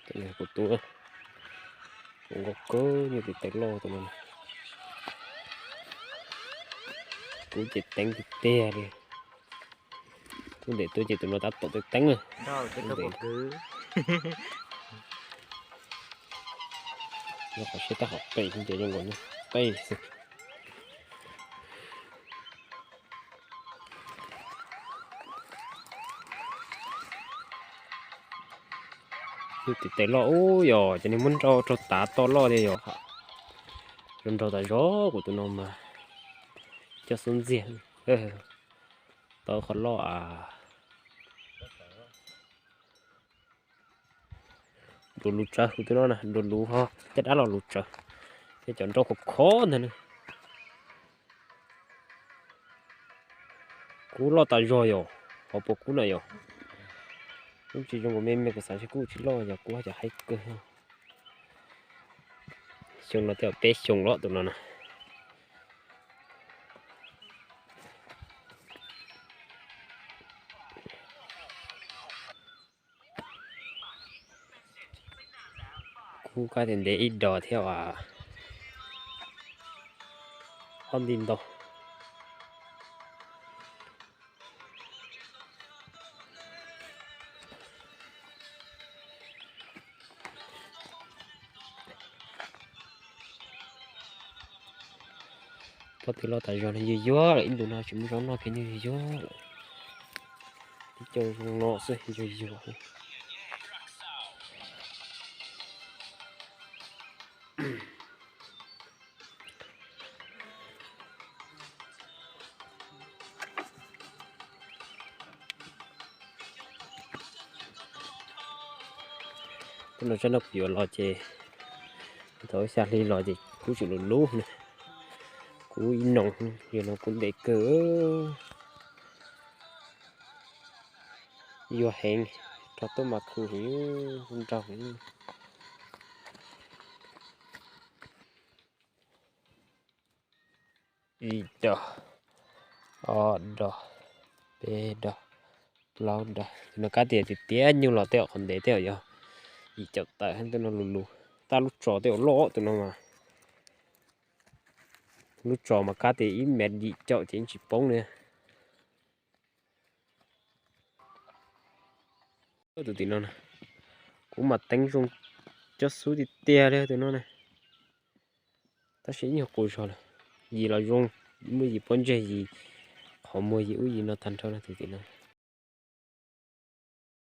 Kuv tub, kuv nkaus kawg nyob tim tais loj tus no. Kuv ces teeb tiag tiag li. Tub ntes tuaj ces tus no tab tom teeb teeb. Nyob qhov siab tab qhov qis ces zoo nkaus nyob qis xwb. Tim tais loj ub yog cov neeg muab nrau rau tav toj loj tiag yog. Zoo nraug tas zog kuv tus no mas coj xub ntxiag tau qhov loj. Dua lus tsawv kuv tus no na, dua lus ho caj dab los lus tsawv, thiab cov nrau khov khov ntag na. Kub loj tas zog yog, qhov puas kub na yog. Kub tsis zoo nkaus me me kuv xav seb kub tsis loj yog kub cov haib kawg. Xyoo no twb peb xyoo lawm tus no na. Kub kab tias ntev ib dos thiab as, ob nti ntau. Pob tw loj tas zog no yuag yuag lawm, ib ntus no tsis muaj zaub noj kiag nyuag yuag yuag lawm. Ib co zoo no xwb yuag yuag. Tus no tsob no kuv yuav los ces thaum xya hli los ces kub tseem lub lub na. Kub ib noo, yog no kub ntev kawg. Yuag heev, rog tuaj mas khwv heev, nraug heev. Ib co, ob dos, peb dos, plaub dos. Tus no kab tias tias tias nyuj los tej zaum qhov ntev tej zaum yog yim caum tawm, tus no lus lus. Tab lub tso tej zaum loj tus no mas. Lub tso mas kab tias ib mev yim caum ces yeej tsis poob li. Tus tim no na, kuv mas teeb zoo cov xub tiag tiag li tus no na. Tab sis ib nyuag qus zog lawm. Yim los zoo, muaj yim pob ntseg, yim qhov muag, yim ub yim no tag nrho na tus tim no.